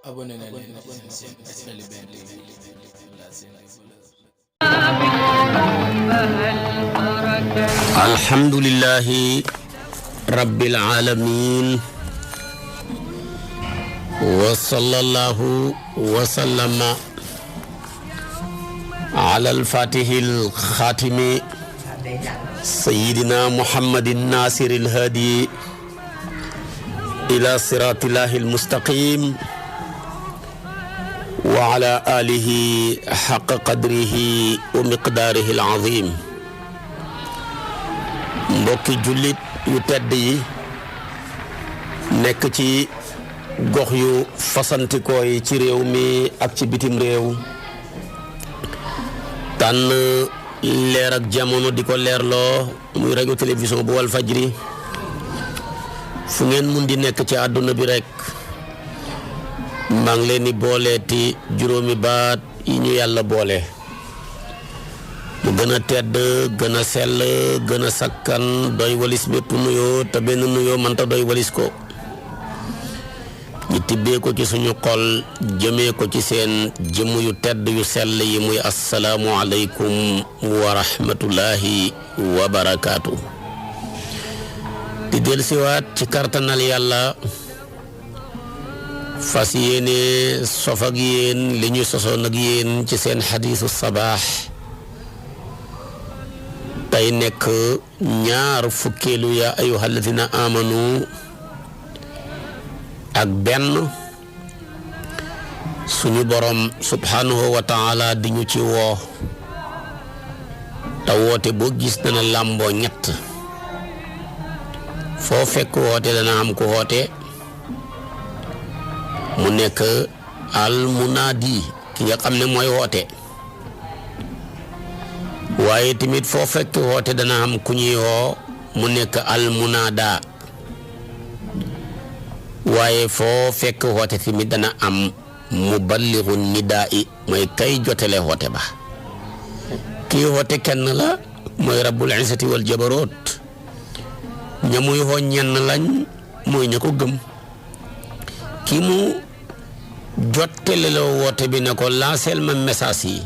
abonné na leen ci seen Talibé TV la seen alhamdulillahi rabbil alamin wa sallallahu wa sallama ala al-fatihil khatimi sayyidina muhammadin nasiril hadi ila siratilahil mustaqim wa ala alihi haqqa qadrihi wa miqdarihi al-azim. mbokki jullit yu tedd yi nekk ci gox yu fasantikoo yi ci réew mi ak ci bitim réew tànn leer ak jamono di ko leerloo muy rajo télévision bu Walfajri fu ngeen mun di nekk ci àdduna bi rek maa ngi leen di booleeti juróomi baat yi ñu yàlla boole mu gën a tedd gën a sell gën a sakkan doy walis bépp nuyoo te benn nuyoo mënta doy walis ko ñu tibbee ko ci suñu xol jëmee ko ci seen jëmm yu tedd yu sell yi muy asalaamu aleykum wa rahmatullahi wa barakaatu. di dellusiwaat ci kartanal yàlla fas yéene sof ak yéen li ñu sosoon ak yéen ci seen xadiisu sabaax tey nekk ñaar fukkeelu yaa ayyuhal ladina amanu ak benn suñu borom subhanahu wa taala di ñu ci woo te woote boo gis dana làmboo ñett foo fekk woote dana am ko woote mu nekk al munaadi ki nga xam ne mooy woote waaye tamit foo fekk woote dana am ku ñuy woo mu nekk al munaada waaye foo fekk woote tamit dana am muballigu nidaa mooy kay jotele woote ba kii woote kenn la mooy rabbul izzati wal jabaroot ña muy woo ñenn lañ mooy ña ko gëm kii mu jottale la woote bi ne ko lanceel ma message yi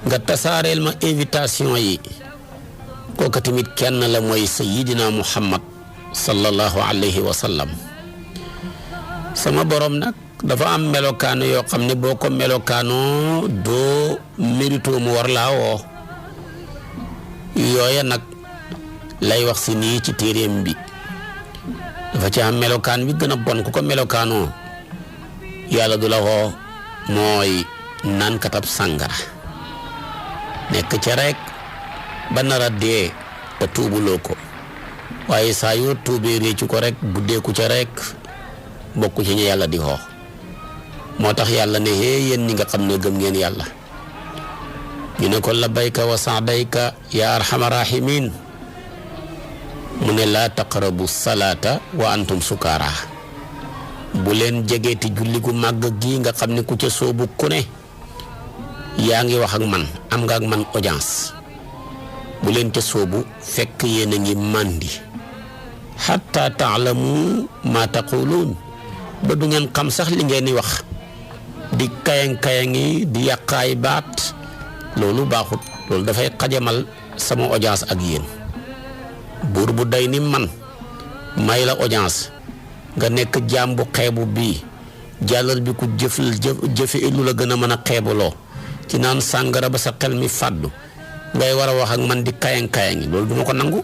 nga tasaareel ma invitation yi kooku tamit kenn la mooy sayyidina muhammad sallallahu alayhi wa sallam. sama borom nag dafa am melokaano yoo xam ne boo ko melokaanoo doo mérito mu war laa woo yooya nag lay wax si nii ci téeréem bi dafa ci am melokaan bi gën a bon ku ko melokaanoo yàlla du la woo mooy naan katab sàngara nekk ca rek ba nar a dee te tuubuloo ko waaye saa yoo tuubee réccu ko rek buddeeku ca rek bokku ci ñu yàlla di xoox moo tax yàlla ne hee yéen ñi nga xam ne gëm ngeen yàlla ñu ne ko labbayka wa sa'dayka ya arhamar rahimin mu ne laa taqrabu salaata wa antum sukaara bu leen jegeeti julli gu màgg gi nga xam ne ku ca soobu ku ne yaa ngi wax ak man am nga ak man audience bu leen ca soobu fekk yéen a ngi màndi hatta ta'lamu ma taquluun ba du ngeen xam sax li ngeen di wax di kayang-kayangi di yàqaay baat loolu baaxut loolu dafay xajamal sama audience ak yéen buur bu day ni man may la audience nga nekk jaam bu xeebu bii jàllal bi ku jëfe lu la gën a mën a xeebuloo ci naan sàngara ba sa xel mi fàddu ngay war a wax ak man di kayang-kayangi loolu duma ko nangu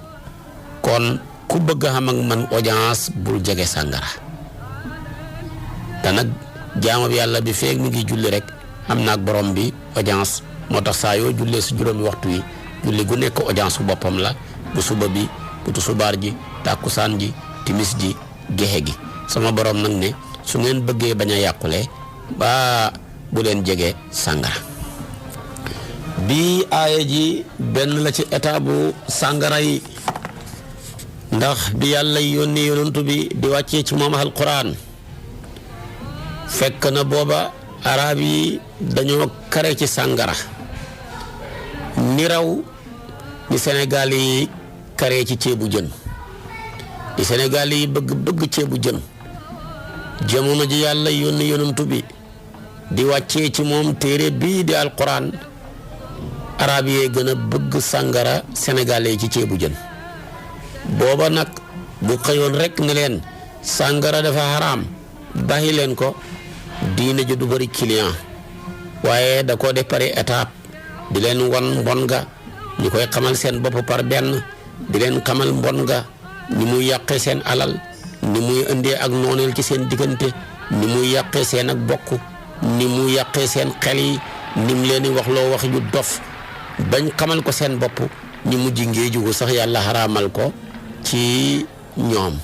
kon ku bëgg a xam ak man audience bul jege sàngara te nag jaamab yàlla bi feeg mi ngi julli rek am na ak borom bi audience moo tax saa yoo jullee si juróomi waxtu yi julli gu nekk audience bu boppam la bu suba bi bu tusubaar ji tàkkusaan ji timis ji gexe gi sama borom nag ne su ngeen bëggee bañ a yàqule ba bu leen jege sàngara bii aaya ji benn la ci état bu sàngara yi ndax bi yàlla yónni yonantu bi di wàccee ci moom alquran fekk na booba arab yi dañoo kare ci sàngara ni raw ni Sénégal yi kare ci ceebu jën di Sénégal yi bëgg ceebu jën jamono ji yàlla yónni yonantu bi di wàccee ci moom téere bii di alquran arab yee gën a bëgg sàngara sénégalais ci ceebu jën booba nag bu xëyoon rek ne leen sàngara dafa xaraam bàyyi leen ko diine ji du bëri client waaye da ko def par étape di leen wan mbon ga ñu koy xamal seen bopp par benn di leen xamal mbon ga ni muy yàqee seen alal ni muy indee ak nooneel ci seen diggante ni muy yàqee seen ak bokk ni muy yàqee seen xel yi ni mu leen di wax loo wax ju dof bañ xamal ko seen bopp ñu mujj ngéeju ko sax yàlla xaraamal ko ci ñoom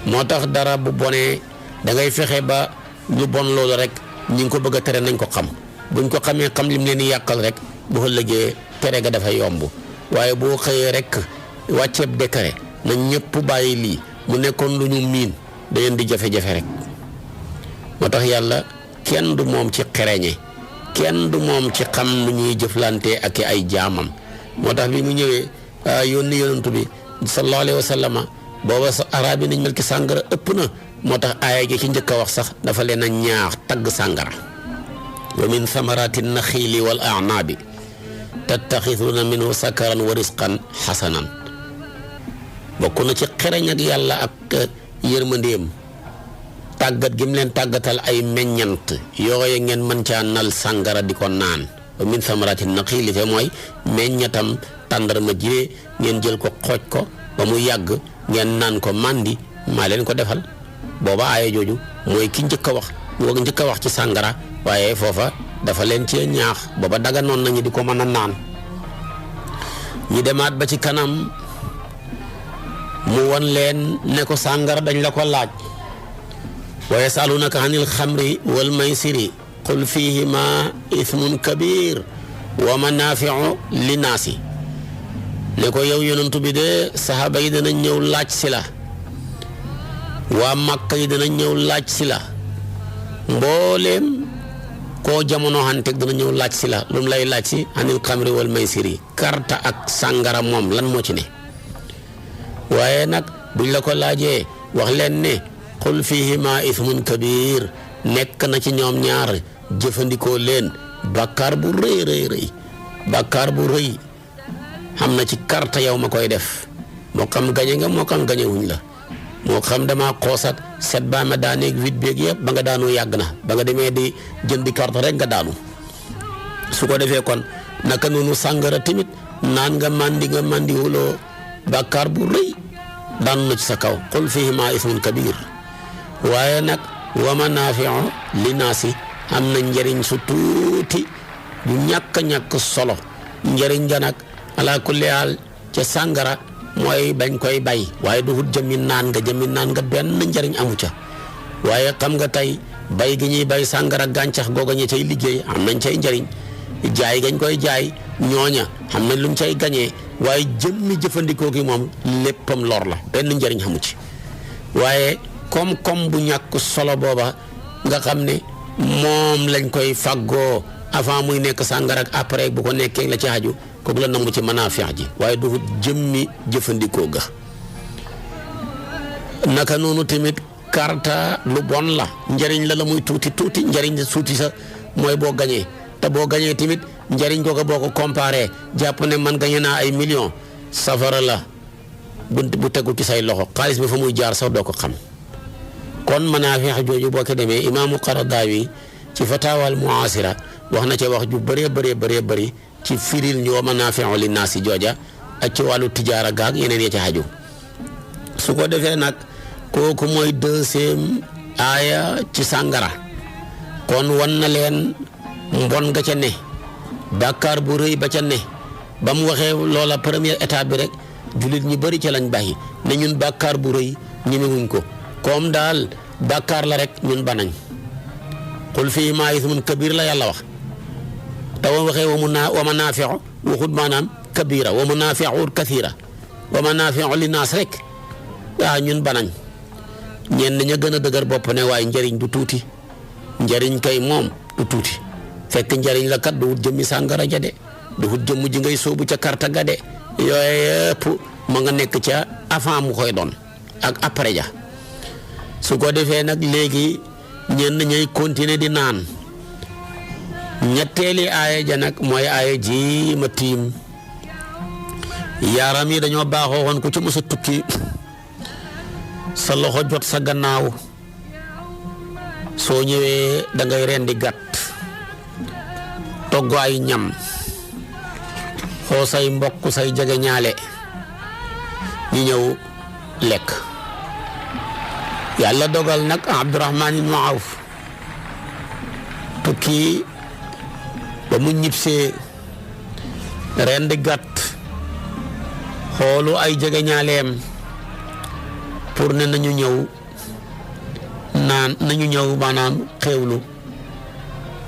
moo tax dara bu bonee da ngay fexe ba lu bon loolu rek ñi ngi ko bëgg a tere nañ ko xam buñ ko xamee xam lim leen di yàqal rek bu ëllëgee tere ga dafay yomb waaye boo xëyee rek wàcceeb décret na ñëpp bàyyi lii mu nekkoon lu ñu miin da leen di jafe-jafe rek moo tax yàlla kenn du moom ci xereñe kenn du moom ci xam nu ñuy jëflante ak ay jaamam moo tax bi mu ñëwee yónni yonantu bi sallallahu alayhi wa sallama booba sa arab yi nañ mel ki sàngara ëpp na moo tax aaya gi ci njëkk a wax sax dafa leen a ñaax tagg sàngara wa min samarati naxiili wal a'naabi tattaxisuuna minhu sakaran wa risqan xasanan bokk na ci xereñ ak yàlla ak yërmandeem tàggat gi mu leen tàggatal ay meññant yooye ngeen mën caa nal sàngara di ko naan wa min samarati naxiili te mooy meññatam tàndarma ji ngeen jël ko xooj ko ba mu yàgg ngeen naan ko màndi maa leen ko defal booba aaya jooju mooy ki njëkk a wax moo njëkk a wax ci sàngara waaye foofa dafa leen cee ñaax booba daga noon nañu di ko mën a naan ñi demaat ba ci kanam mu won leen ne ko sàngara dañ la ko laaj wa yasalunaka anil xamri wal maysiri qul fihima ithmun kabir wa manafiu linnaasi ne ko yow yonantu bi de saxaaba yi danañ ñëw laaj si la waa Makka yi danañ ñëw laaj si la mbooleem koo jamono xanteeg dana ñëw laaj si la lu mu lay laaj si anil xamri wal maysiri karta ak sàngara moom lan moo ci ne waaye nag buñ la ko laajee wax leen ne qul fihima ithmun kabir nekk na ci ñoom ñaar jëfandikoo leen bàkkaar bu rëy rëy rëy bàkkaar bu rëy xam na ci karta yow ma koy def moo xam gañe nga moo xam gañe wuñ la moo xam dama xoosat set baa ma daaneeg wit beeg yëpp ba nga daanu yàgg na ba nga demee di jëndi carte rek nga daanu su ko defee kon naka noonu sàngara tamit naan nga mandi wuloo bàkkaar bu rëy daanu na ci sa kaw qul fihima ismun kabir waaye nag wa manaafi'u linnaasi am na njëriñ su tuuti bu ñàkk solo njëriñ nga nag ala kulli haal ca sàngara mooy bañ koy bay waaye du hut jëmmi naan nga benn njëriñ amu ca waaye xam nga tey bay gi ñuy bay sàngara gàncax googa ñi cay liggéey am nañ cay njëriñ jaay gañ koy jaay ñooña xam nañ luñ cay gañee waaye jëmmi jëfandikoo gi moom léppam lor la benn njëriñ amu ci waaye koom-koom bu ñàkk solo booba nga xam ne moom lañ koy fàggoo avant muy nekk sàngara ak après bu ko nekkee la ci aju kooku la namu ci manaafiya ji waaye du jëmmi jëfandikoo ga naka noonu tamit karta lu bon la njëriñ la muy tuuti njëriñ la tuuti sa mooy boo gañee te boo gañee tamit njëriñ ko boo ko comparé jàpp ne man gañe naa ay millions safara la bu tegu ci say loxo xaalis bi fa muy jaar sax doo ko xam kon manaafiya jooju boo ko demee imaamu Qaradaawi ci fataawal muasira wax na ca wax ju bëree ci firil ñu wa manaafi'u linnaasi jooja ak ci wàllu tijaara gaag yeneen ya ca xaju su ko defee nag kooku mooy deuxième aaya ci sàngara kon wan na leen mbon nga ca ne bàkkaar bu rëy ba ca ne ba mu waxee loola première étape bi rek jullit ñi bëri ca lañ bàyyi ne ñun bàkkaar bu rëy ñemewuñ ko comme daal bàkkaar la rek ñun banañ qul fiihimaa ismun kabiir la yàlla wax te wa waxee wa manaafi'u waxut maanaam kabira wa manaafi'u kathira wa manaafi'u linnaas rek ñun banañ ñenn ña gën a dëgër bopp ne waaye njëriñ du tuuti njëriñ kay moom du tuuti fekk njëriñ la kat du wut jëmmi sàngara ja de du wut jëmm ji ngay sóobu ca karta ga de yooyu yëpp ma nga nekk ca avant mu koy doon ak après ja su ko defee nag léegi ñenn ñay continuer di naan ñetteeli aaya ja nag mooy aaya ji ma tiim yaaram yi dañoo baaxoo woon ku ci mos a tukki sa loxo jot sa gannaaw soo ñëwee da ngay rendi gàtt togg ay ñam xoo say mbokk say jege ñaale ñu ñëw lekk yàlla dogal nag Abdurahmaan ibnu Awf tukki ba mu ñibbisee rendi gàtt xoolu ay jege ñaaleem pour ne nañu ñëw maanaam xéewlu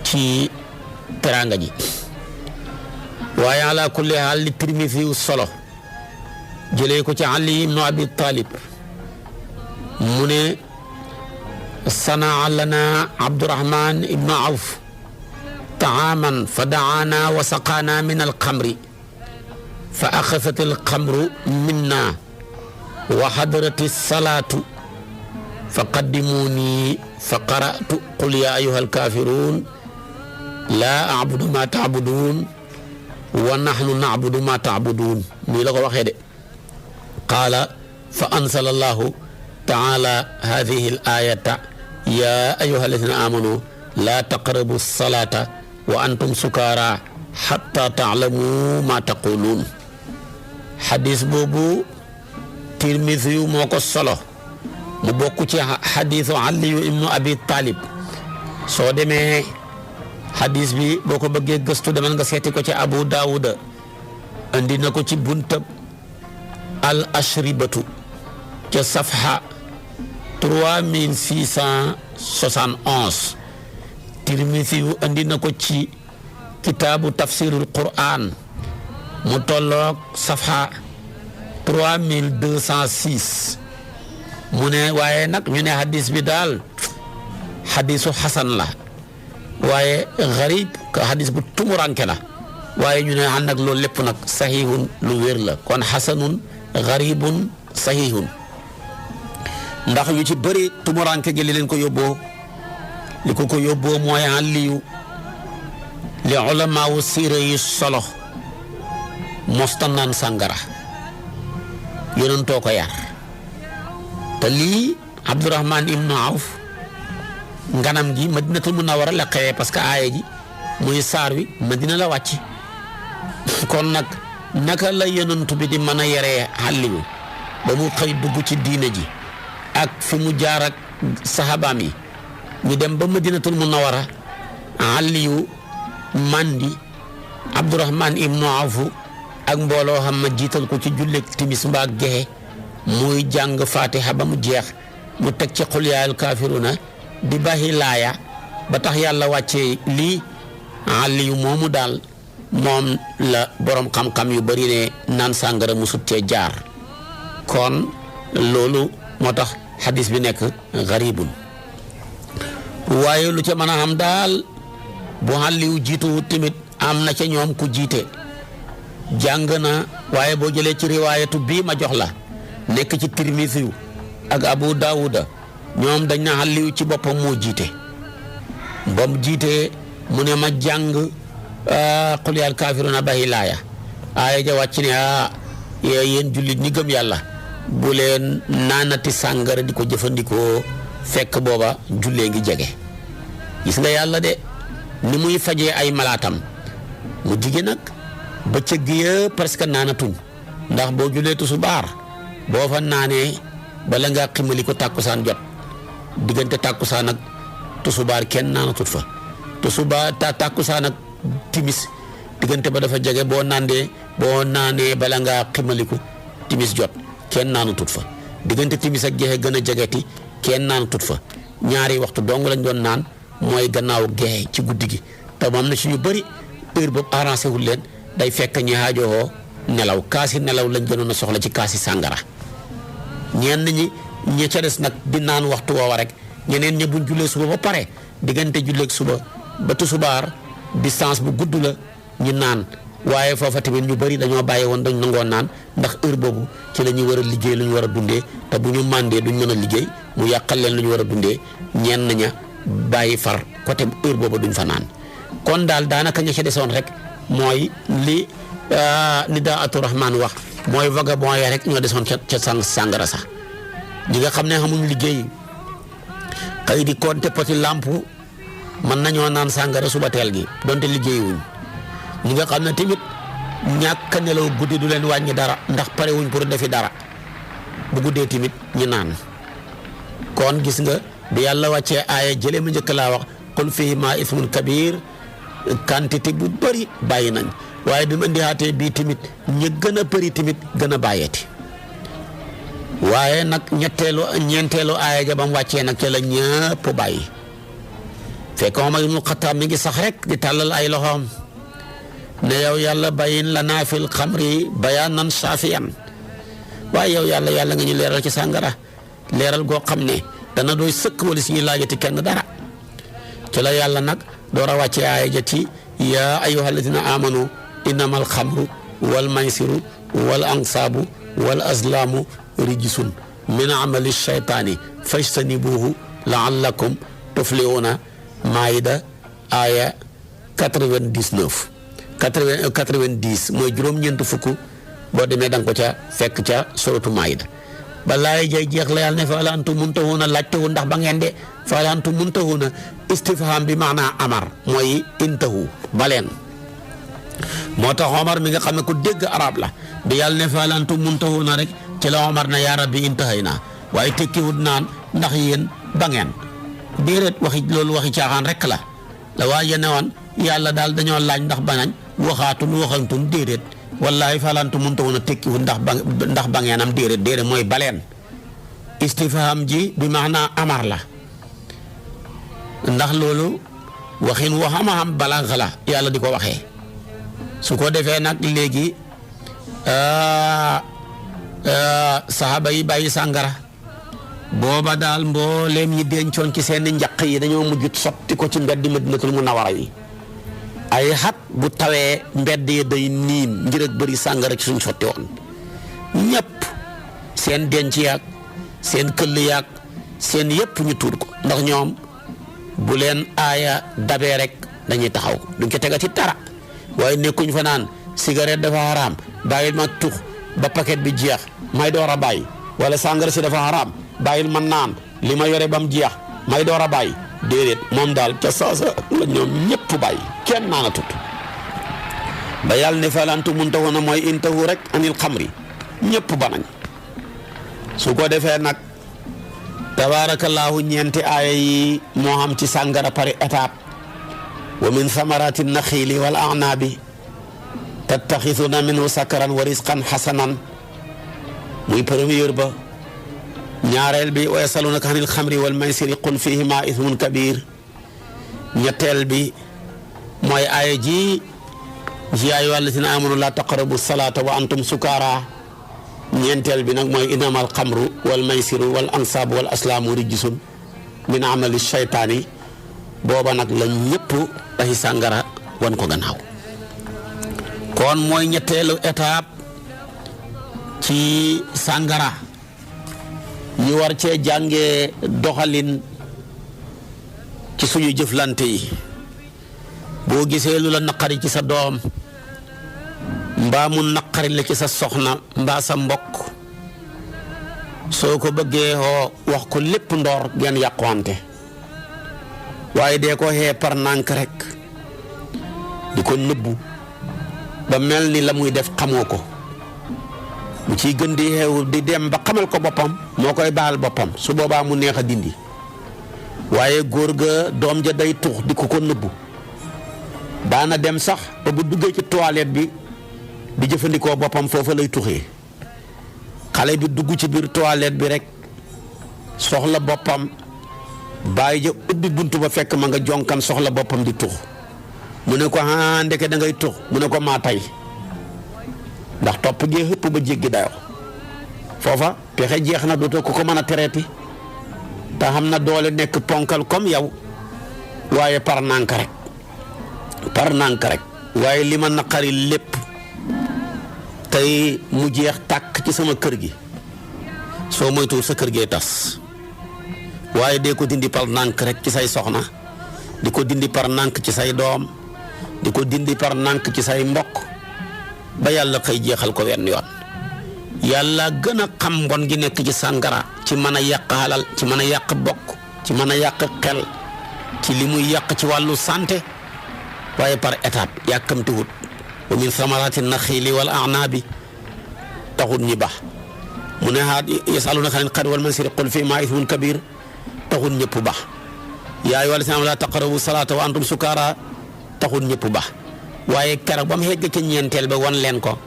ci teraanga ji waaye ala kulli haal li Tirmisi solo jëlee ko ci Ali ibnu Abi Talib mu ne sanaa lana Abdurahmaan ibnu Awf taaman fa daana wa saqaana min alxamri fa axasat alxamru minna wa xadarati salaatu fa qaddimuuni fa qara'tu qul yaa ayyuha alkaafiruun laa abudu maa taabuduun wa naxnu nacbudu maa taabuduun nii la ko waxee de qaala fa ansala allahu taala hadihi al ayata yaa ayyuha alladina aamanu laa taqrabu salaata wa antum sukaara xatta taalamu maa taquluun xadis boobu Tirmisi yu moo ko solo mu bokk ci xadisu Aliyu ibnu Abi Talib soo demee xadis bi boo ko bëggee gëstu demal nga seeti ko ci Abu Daawuda andi na ko ci buntab al ashribatu ca safha 3671 Tirmisi yu andi na ko ci kitaabu tafsirul Qur'an mu tolloog safha 3206 mu ne waaye nag ñu ne hadis bi daal hadisu xasan la waaye garib ka hadis bu tumuranke la waaye ñu ne ànd ak loolu lépp nag sahihun lu wér la kon xasanun garibun sahihun ndax yu ci bëri tumuranke gi li leen ko yóbboo li ko yóbboo mooy Aliyu li ulamaawu siira yi solo mosta naan sàngara yonentoo ko yar te lii Abdurahmaan ibnu Awf nganam gi Madinatul Munawwara la xewee parce que aaya ji muy saar wi Madina la wàcc kon nag naka la yonent bi di mën a yaree Aliyu ba mu xëy dugg ci diine ji ak fi mu jaar ak sahabaam yi ñu dem ba Madinatul Munawwara Aliyu mandi Abdurahmaan ibnu Awf ak mbooloo xam ma jiital ko ci julleeg timis mbaa gexe muy jàng fatiha ba mu jeex mu teg ci qul yaa al kaafiruuna di baxi laaya ba tax yàlla wàccee lii Aliyu moomu daal moom la borom xam-xam yu bari ne naan sàngara musut cee jaar kon loolu moo tax xadis bi nekk garibun waaye lu ca mën a am daal bu Aliyu jiitu tamit am na ca ñoom ku jiite jàng na waaye boo jëlee ci riwaayatu bii ma jox la nekk ci Tirmisi ak Abu Daawuda ñoom dañ na Aliyu ci boppam moo jiite ba mu jiitee mu ne ma jàng qul yaa kaafiruuna bahi laaya aaya ja wàcc ne yéen jullit ñi gëm yàlla bu leen naanati sàngara di ko jëfandikoo fekk booba jullee ngi jege gis nga yàlla de ni muy fajee ay malaatam mu jige nag bëccëg gi yëpp presque naanatuñ ndax boo julee tusubaar boo fa naanee bala ngaa ximali ko tàkkusaan jot diggante tàkkusaan ak tusubaar kenn naanatut fa tusubaar tàkkusaan ak timis diggante ba dafa jege boo naanee bala ngaa ximaliku timis jot kenn naanatut fa diggante timis ak gexe gën a jegeti kenn naanatut fa ñaari waxtu dong lañ doon naan mooy gannaaw gexe ci guddi gi te moom na ci ñu bëri heure boobu arrangé wul leen day fekk ñi haajoo nelaw kaasi nelaw lañ gënoon a soxla ci kaasi sàngara ñenn ñi ca des nag di naan waxtu woowa rek ñeneen ña buñ jullee suba ba pare diggante julleeg suba ba tusubaar distance bu gudd la ñu naan waaye foofa tamit ñu bëri dañoo bàyyi woon dañ nangoo naan ndax heure boobu ci la ñuy war a liggéey lu ñu war a dundee te bu ñu màndee duñ mën a liggéey mu yàqal leen lu ñu war a dundee ñenn ña bàyyi far côté heure boobu duñ fa naan kon daal daanaka ña ca desoon rek mooy li Nidaatu Rahmaan wax mooy vagabond ya rek ñoo desoon ca sàngara sax ñi nga xam ne xamuñ liggéey xëy di compter poti lamp mën nañoo naan sàngara suba teel gi donte liggéeyuñ ñi nga xam ne tamit ñàkk a nelaw guddi du leen wàññi dara ndax pare wuñ pour defi dara bu guddee tamit ñu naan kon gis nga bi yàlla wàccee aaya jëlee ma njëkk laa wax qul fiihimaa ismun kabiir quantité bu bëri bàyyi nañ waaye bi mu indiwaatee bii tamit ñu gën a bëri tamit gën a bàyyeeti waaye nag ñeenteelu aaya ja ba mu wàccee nag ca la ñëpp bàyyi fekk Omar ibnul Xattaab mi ngi sax rek di tàllal ay loxoom ne yow yàlla bayin lanaa fil xamri bayaanan saafiyan waaye yow yàlla nga ñu leeral ci sàngara leeral goo xam ne dana doy sëkk wala si ñu laajati kenn dara ci la yàlla nag door a wàcce aaya ja ci yaa ayyuha alladina amanu innama alxamru wal maysiru wal ansaabu wal azlaamu rijsun min amali shaytaani fajtanibuuhu laallakum tuflihuna maayida aaya 99 90 mooy juróom-ñeent fukk boo demee da nga ko ca fekk ca suratu maayida balaay jay jeex la yàlla ne fa hal antum muntahuna laajtewu ndax ba ngeen de fa hal antum muntahuna istifham bi maanaa amar mooy intahu baleen moo tax Omar mi nga xam ne ku dégg arab la bi yàlla ne fa hal antum muntahuna rek ci la Omar na yaa rabbi intahayna waaye tekkiwut naan ndax yéen ba ngeen déedéet loolu waxi caaxaan rek la waaye ne woon yàlla daal dañoo laaj ndax banañ waxantun déedéet wallahi fa hal antum muntahuna tekkiwut ndax ba ngeen am déedéet mooy baleen istifham ji bi maanaa amar la ndax loolu waxin waxam balaax la yàlla di ko waxee su ko defee nag léegi saxaaba yi bàyyi sàngara booba daal mbooleem ñi dencoon ci seen njaq yi dañoo mujjut sotti ko ci mbedd Madinatul Munawwara yi ay xat bu tawee mbedd yi day niin ngir ak bëri sàngara ci suñ sotti woon ñëpp seen denc yaag seen këll yaag seen yëpp ñu tuur ko ndax ñoom bu leen aaya dabee rek dañuy taxaw duñ ko tegati dara waaye nekkuñ fa naan cigarette dafa xaraam bàyyil ma tux ba paquet bi jeex may door a bàyyi wala sàngara si dafa xaraam bàyyil ma naan li ma yore ba mu jeex may door a bàyyi déedéet moom daal ca saasa la ñoom ñëpp bàyyi kenn naana tut ba yàlla ne fa hal antum muntahuna mooy intahu rek anil xamri ñëpp banañ su ko defee nag tabaarakallaahu ñeenti aaya yi moo xam ci sàngara pare étape wa min samarati naxiili wal anaabi tattaxisuuna minhu sakaran wa risqan xasanan muy première ba ñaareel bi wa yasalunaka anil xamri wal maysiri qul fihima ismun kabir ñetteel bi mooy aaya ji yaa ayyuha allazina amanu laa taqrabu salata wa antum sukaara ñeenteel bi nag mooy innamal xamru wal maysiru wal ansaabu wal aslaamu rijsun min amali shaytaani booba nag la ñëpp ay sàngara wan ko gannaaw kon mooy ñetteelu étape ci sàngara ñu war cee jàngee doxalin ci suñu jëflante yi boo gisee lu la naqari ci sa doom mbaa mu naqari la ci sa soxna mbaa sa mbokk soo ko bëggee wax ko lépp ndoor ngeen yàqwante waaye dee ko xee par nànk rek di ko nëbbu ba mel ni la muy def xamoo ko mu ciy gën di xew di dem ba xamal ko boppam moo koy baal boppam su boobaa mu neex a dindi waaye góor ga doom ja day tux di ko nëbbu daana dem sax ba bu duggee ci toilette bi di jëfandikoo boppam foofa lay tuxee xale bi dugg ci biir toilette bi rek soxla boppam bàyyi ja ubbi buntu ba fekk ma nga jonkan soxla boppam di tux mu ne ko ndeke da ngay tux mu ne ko maa tay ndax topp gee xëpp ba jéggi dayo foofa pexe jeex na dootoo ko mën a tereeti te xam na doole nekk ponkal comme yow waaye par nànk rek waaye li ma naqari lépp tey mu jeex tàkk ci sama kër gi soo moytuwul sa kër gee tas waaye dee ko dindi par nànk rek ci say soxna di ko dindi par nànk ci say doom di ko dindi par nànk ci say mbokk ba yàlla xëy jeexal ko wenn yoon. yàlla gën a xam mbon gi nekk ci sàngara ci mën a yàq halal ci mën a yàq bokk ci mën a yàq xel ci li muy yàq ci wàllu santé waaye par étape yàkkamtiwut wa min samarati naxiili wal a'naabi taxut ñi baax mu ne yasalunaka anil xamri wal maysiri qul fiihimaa ismun kabiir taxut ñëpp baax yaa ayyuhal laziina aamanuu laa taqrabu salaata wa antum sukaaraa taxut ñëpp baax waaye keroog ba mu hegg ca ñeenteel ba wan leen ko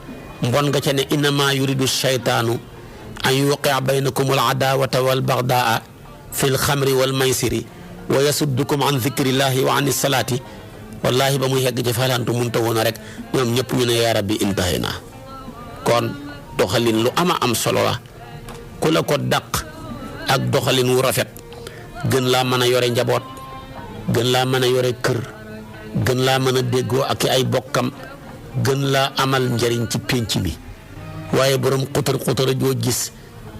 mbon nga ca ne innamaa yuridu shaytaanu an yuqi'a baynakum al adaawata wal bagdaa fil xamri wal maysiri wa yasuddukum an dikrillaahi wa ani salaati wallaahi ba muy hegg ca fahal antum muntahuuna rek ñoom ñëpp ñu ne yaa rabbi intahaynaa. kon doxalin lu am solo la ku la ko dàq ak doxalin wu rafet gën laa mën a yore njaboot gën laa mën a yore kër gën laa mën a déggoo ak ay bokkam gën laa amal njëriñ ci pénc mi waaye borom xutar joo gis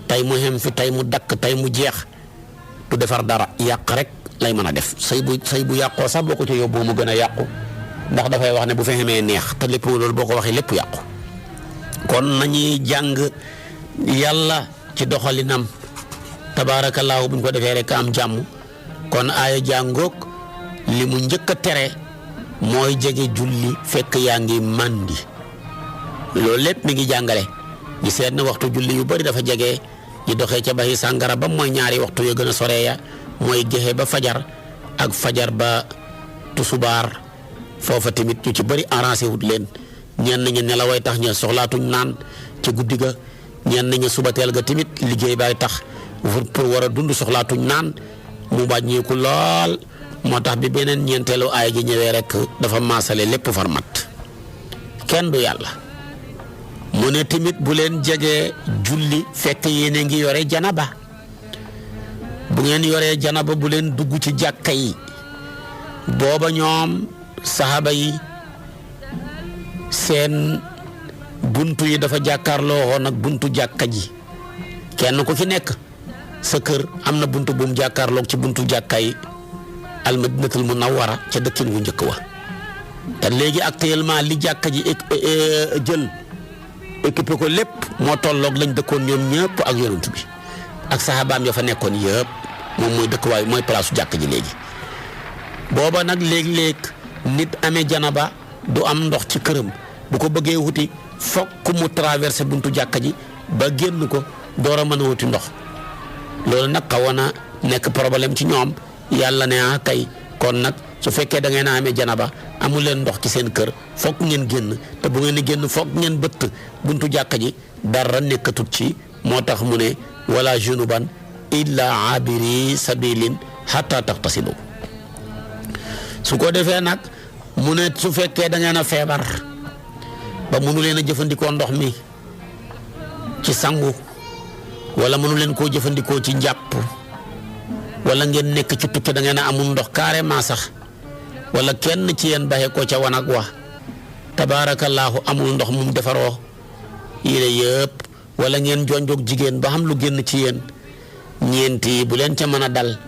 tey mu xem fi tey mu dakk tey mu jeex du defar dara yàq rek lay mën a def sëy bu yàqoo sax boo ko ci yóbbu mu gën a yàqu ndax dafay wax ne bu fexemee neex te lépp loolu boo ko waxee lépp yàqu. kon nañuy jàng yàlla ci doxalinam tabaarakallaahu buñ ko defee rek am jàmm. kon aaya jàngoog li mu njëkk a tere mooy jege julli fekk yaa ngi màndi loolu lépp mi ngi jàngale ñu seet na waxtu julli yu bari dafa jege ñu doxee ca baxi sàngara ba mooy ñaari waxtu yu gën a soreeya mooy gexe ba fajar ak fajar ba tusubaar foofa tamit ñu ci bari arrangé wut leen ñenn ñi nelaway tax ña soxlaatuñ naan ci guddi ga ñenn ñi subateel ga tamit liggéey baay tax pour war a dund soxlaatuñ naan mu wàññeeku lool moo tax bi beneen ñeenteelu aay ji ñëwee rek dafa maasale lépp far mat kenn du yàlla mu ne tamit bu leen jegee julli fekk yéen a ngi yore janaba bu ngeen yoree janaba bu leen dugg ci jàkka yi booba ñoom saxaaba yi seen buntu yi dafa jàkkaarloo woon ak buntu jàkka ji kenn ku ci nekk sa kër am na buntu bu mu jàkkaarloog ci buntu jàkka yi almadinatul munawwara ca dëkkin wu njëkk wa te léegi actuellement li jàkka ji jël équipé ko lépp moo tolloog lañ dëkkoon ñoom ñëpp ak yonent bi ak saxaabaam ya fa nekkoon yëpp moom mooy dëkkuwaay mooy palaasu jàkka ji léegi booba nag léeg-léeg nit amee janaba du am ndox ci këram bu ko bëggee wuti fokk mu traversé buntu jàkka ji ba génn ko door a mën a wuti ndox loolu nag xawoon na nekk problème ci ñoom yàlla ne kay kon nag su fekkee da ngeen a amee janaba amul leen ndox ci seen kër fokk ngeen génn te bu ngeen di génn fokk ngeen bëtt buntu jàkka ji dara nekkatut ci moo tax mu ne wala junuban illa abiri sabilin hatta taxtasilu su ko defee nag mu ne su fekkee da ngeen a feebar ba mënu leen a jëfandikoo ndox mi ci sangu wala mënu leen koo jëfandikoo ci njàpp wala ngeen nekk ci tukki da ngeen a amul ndox carrément sax wala kenn ci yéen baxee ko ca wanag wa tabaarakallaahu amul ndox mu defaroo yile yëpp wala ngeen jonjoog jigéen ba xam lu génn ci yéen ñeenti bu leen ca mën a dal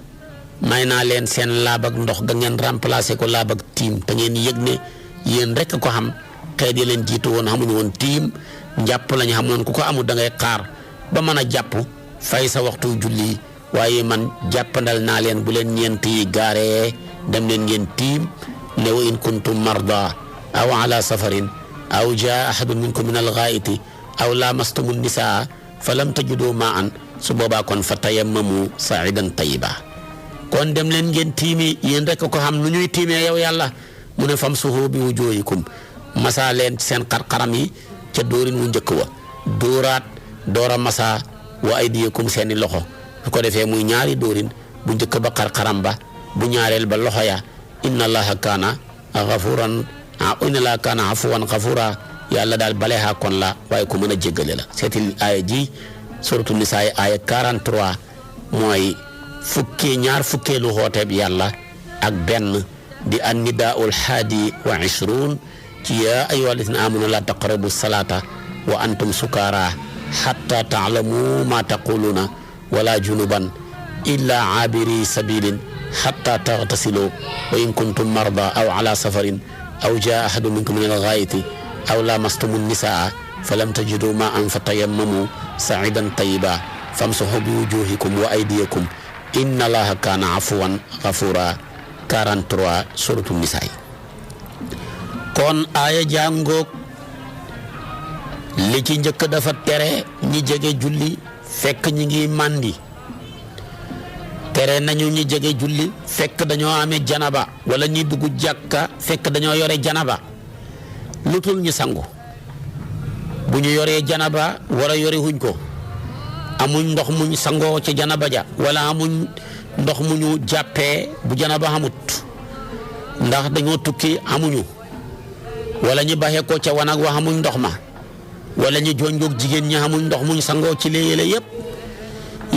may naa leen seen laab ak ndox ga ngeen remplacer ko laab ak tiim te ngeen yëg ne yéen rek ko xam xëy di leen jiitu woon xamuñu woon tiim njàpp lañu xamoon ku ko amul da ngay xaar ba mën a jàpp fay sa waxtu julli waaye man jàppandal naa leen bu leen ñeent yi gaaree dem leen ngeen tiim ne wa in kuntum marda aw ala safarin aw jaa ahadun minkum min al-ghaa'iti aw lamastumu nisaa fa lam tajidu ma'an su boobaa kon fa tayammamu sa'idan tayyiba kon dem leen ngeen tiimi yéen rek ko xam nu ñuy tiimee yow yàlla mu ne famsuhu bi wujuhikum masa leen seen xarxaram yi ca dóorin wu njëkk wa dóoraat doora masa wa aydiyakum seeni loxo su ko defee muy ñaari dóorin bu njëkk ba xarxaram ba bu ñaareel ba loxo ya inna allaha kaana afuwan xafura yàlla daal baleha kon la waaye ku mën a jéggale la seetil aaya ji suratu nisaa aaya 43 mooy ñaar fukkeelu xooteeb yàlla ak benn di an nidaa'ul haadi wa 20 ci yaa ayyuhal lazina amanu la taqrabu salata wa antum sukara hatta ta'lamu ma taquluna wala junuban illa abiri sabilin hatta taghtasilu wa in kuntum marda aw ala safarin aw jaa ahadun minkum min al-ghaa'iti aw lamastumu an-nisaa falam tajidu ma'an fatayammamu sa'idan tayyiban famsahu bi wujuhikum wa aydiyakum inna allaha kaana afuwan ghafura 43 suratu nisaa. kon aaya jàngoog li ci njëkk dafa tere ñi jege julli fekk ñi ngi màndi, tere nañu ñi jege julli fekk dañoo amee janaba wala ñi dugg jàkka fekk dañoo yore janaba lu tul ñu sangu. bu ñu yoree janaba wala yore huñ ko amuñ ndox muñ sangoo ci janaba ja wala amuñ ndox mu ñu jàppee bu janaba xamut ndax dañoo tukki amuñu wala ñu baxee ko ca wanag wa amuñ ndox ma wala ñu jonjoog jigéen ñi amuñ ndox muñ sangoo ci léeg-léeg yépp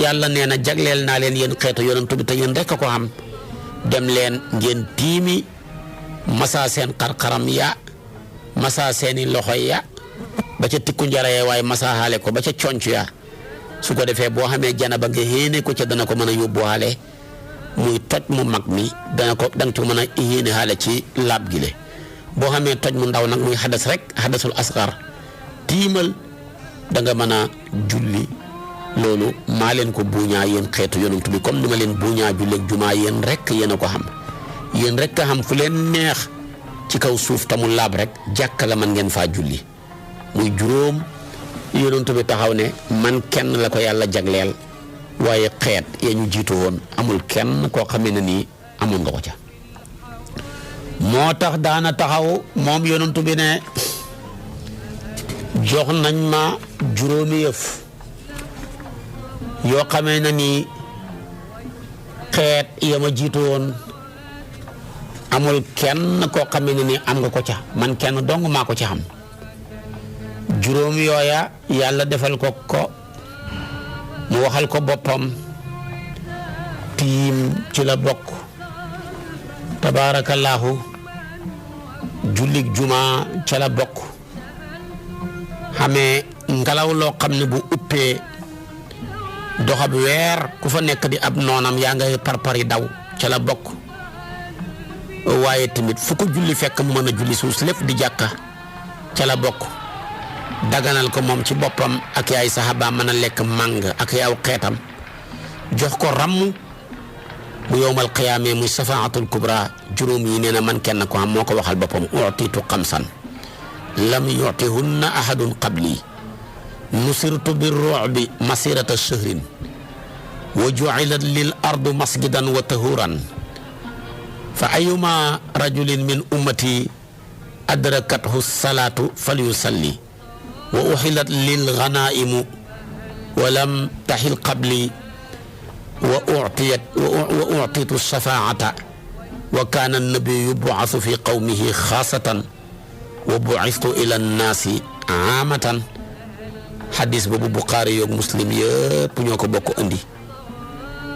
yàlla nee na jagleel naa leen yéen xeetu yonent bi te yéen rekk a ko xam dem leen ngeen tiimi masa seen xarxaram ya masa seeni loxo ya ba ca tikku njarayee waaye masa xaale ko ba ca conc ya su ko defee boo xamee janaba nga yéene ko ca dana ko mën a yóbbuwaale muy toj mu mag mi danga ci mën a yéene xaale ci laab gi le boo xamee toj mu ndaw nag muy xadas rek xadasul asgar tiimal da nga mën a julli. loolu maa leen ko buuñaa yéen xeetu yonent bi comme ni ma leen buuñaa julleeg jumaa yéen rek yéen a ko xam yéen rek a xam fu leen neex ci kaw suuf tamul laab rek jàkka la man ngeen faa julli muy juróom yonent bi taxaw ne man kenn la ko yàlla jagleel waaye xeet ya ñu jiitu woon amul kenn koo xamee ne nii amoon nga ko ca. moo tax daana taxaw moom yonent bi ne jox nañ ma juróomi yëf yoo xamee na ni xeet ya ma jiitu woon amul kenn koo xamee ne ni am nga ko ca man kenn dong maa ko ci xam. juróom yooya yàlla defal ko mu waxal ko boppam tiim ci la bokk tabaarakallaahu jullik juma ca la bokk xamee ngelaw loo xam ne bu uppee doxab weer ku fa nekk di ab noonam yaa ngay parpari daw ca la bokk waaye tamit fu ko julli fekk mu mën a julli suus lépp di jàkka ca la bokk daganal ko moom ci boppam ak yaay saxaaba mën a lekk màng ak yaw xeetam jox ko ramm bu yowmal qiyaamee muy safaatul kubra juróom yi nee na man kenn ko am moo ko waxal boppam utiitu xamsan lam yutihunna ahadun qabli nusirtu bi ru'bi masirata shahrin wa ju'ilat lil ardu masjidan wa tahuran fa ayuma rajulin min ummati adrakathu salatu falyusalli wa uhilat lil ghanaimu wa lam tahil qabli wa u'titu shafaa'ata wa kana an-nabiyyu yub'athu fi qawmihi khassatan wa bu'ithtu ila an-nasi 'amatan. xadis boobu Buxaari yoog Muslim yëpp ñoo ko bokk andi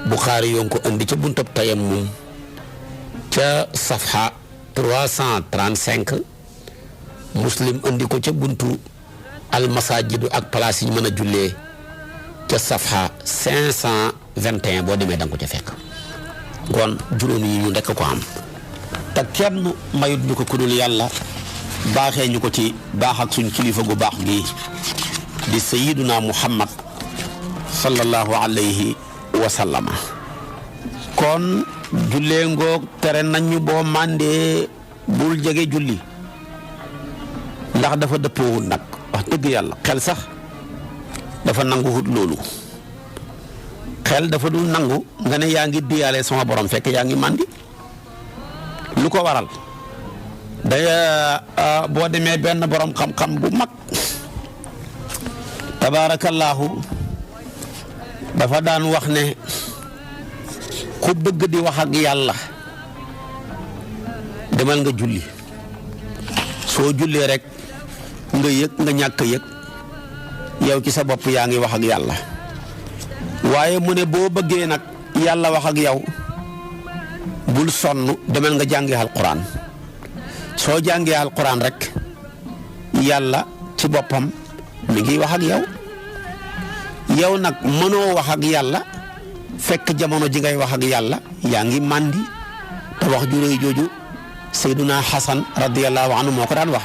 Buxaari yoo ko andi ca buntab tayammum ca safha 335 Muslim andi ko ca buntu almasajidu ak place yi ñu mën a jullee ca safha 521 boo demee da nga ko ca fekk. kon juróom yi ñu nekk ko am te kenn mayut ñu ko kudul yàlla baaxee ñu ko ci baax ak suñ kilifa gu baax gi di sayyiduna Muhammad sallallahu alayhi wa sallama. kon jullee ngoog tere nañu boo màndee bul jege julli ndax dafa dëppoowul nag wax dëgg yàlla xel sax dafa nanguwut loolu. xel dafa dul nangu nga ne yaa ngi diyaale sama borom fekk yaa ngi màndi lu ko waral day boo demee benn borom xam-xam bu mag tabaarakallaahu dafa daan wax ne ku bëgg di wax ak yàlla demal nga julli soo jullee rek nga yëg nga ñàkk yëg yow ci sa bopp yaa ngi wax ak yàlla waaye mu ne boo bëggee nag yàlla wax ak yow bul sonn demal nga jàngi alquran soo jàngee alquran rek yàlla ci boppam mi ngi wax ak yow yow nag mënoo wax ak yàlla fekk jamono ji ngay wax ak yàlla yaa ngi màndi te wax ju rëy jooju sayduna Hasan radiyallahu anhu moo ko daan wax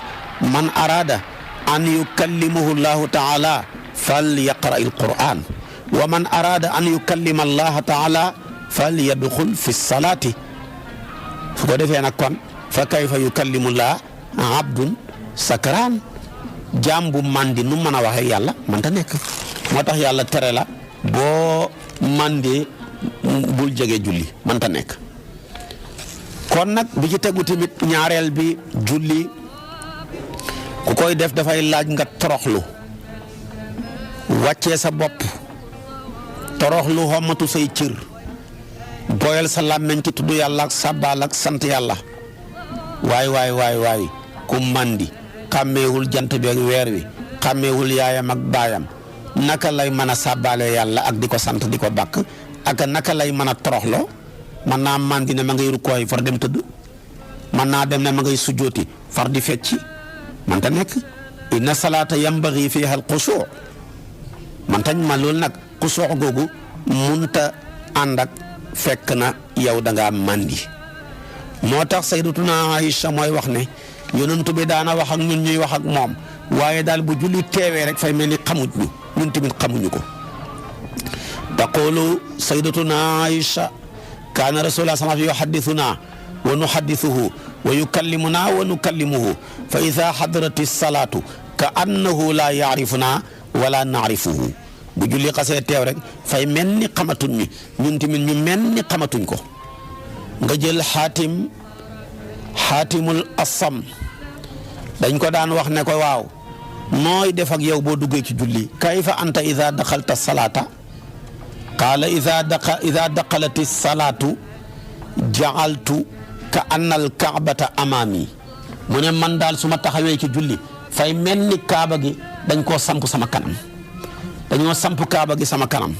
man araada an yukallimahu llahu taala fal yaqra il quran wa man araada an yukallima allaha taala fal yadxul fi salaati su ko defee nag kon fa kayfa yukallimu llah abdun sakraan jaam bu màndi nu mën a waxee yàlla mënta nekk moo tax yàlla tere la boo màndee bul jege julli mënta nekk kon nag bi ci tegu tamit ñaareel bi julli ku koy def dafay laaj nga toroxlu wàccee sa bopp toroxlu xommatu say cër boyal sa làmmeñ ci tudd yàlla ak sàbbaal ak sant yàlla waay ku màndi xàmmeewul jant bi ak weer wi xàmmeewul yaayam ak baayam naka lay mën a sàbbaale yàlla ak di ko sant di ko bàkk ak naka lay mën a toroxloo mën naa màndi ne ma ngay rukkooy far dem tëdd mën naa dem ne ma ngay sujjooti far di fecci manta nekk inna salaata yambagi fiha al xusuu man tañ ma loolu nag xusuu googu munta ànd ak fekk na yow da ngaa màndi moo tax sayyidatuna Aïcha mooy wax ne yonent bi daana wax ak ñun ñuy wax ak moom waaye daal bu julli teewee rek fay mel ni xamuñ ñu ñun tamit xamuñu ko taqulu sayyidatuna Aïcha kaana rasulullah sallallahu alayhi wa sallam yuhaddithuna wa nuhaddithuhu wa yukallimuna wa nukallimuhu fa idha hadarati salaatu ka annahu la yaarifuna wala naarifuhu bu julli xasee teew rek fay mel ni xamatuñ ñi ñun tamit ñu mel ni xamatuñ ko nga jël xaatimul asam dañ ko daan wax ne ko waaw nooy def ak yow boo duggee ci julli kayfa anta idha daxalta salaata qaala idha daxalati salaatu ja'altu ka annal kaabata amaami mu ne man daal su ma taxawee ci julli fay mel ni kaaba gi dañ koo samp sama kanam dañoo samp kaaba gi sama kanam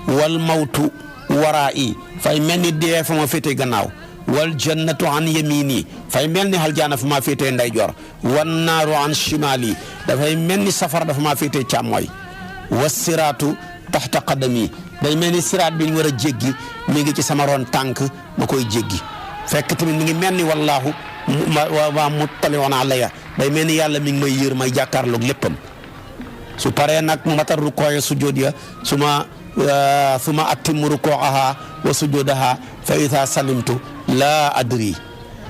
wal mawtu waraa'i fay mel ni dee fa ma féetee gannaaw wal jannatu an yamini fay mel ni aljaana fa ma féetee ndeyjoor wan naaru an shimaali dafay mel ni safara dafa ma féetee càmmooy was siraatu taxta qadami day mel ni siraat bi ñu war a jéggi mi ngi ci sama ron tànk ma koy jéggi fekk tamit mi ngi mel ni wallaahu waa muttali'un alayya day mel ni yàlla mi ngi may yër may jàkkaarloog léppam su paree nag matar rukooya sujjóot ya suma atimmu rukooaha wa sujjóodaha fa idha salimtu laa adri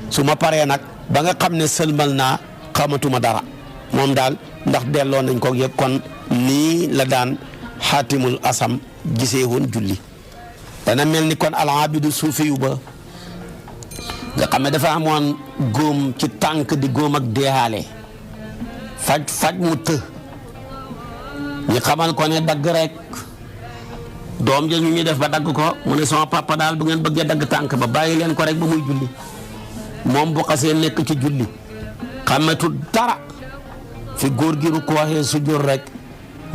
su ma paree nag ba nga xam ne sëlmal naa xamatuma dara moom daal ndax delloo nañ ko yëpp kon nii la daan xaatimul asam gisee woon julli dana mel ni kon alaabidu suufiyu ba nga xam ne dafa amoon góom ci tànk di góom ak deexaale faj mu të ñu xamal ko ne dagg rek doom ja ñu def ba dagg ko mu ne sama papa daal bu ngeen bëggee dagg tànk ba bàyyi leen ko rek ba muy julli moom bu xasee nekk ci julli xametu dara fi góor gi ru ko waxee sujjóot rek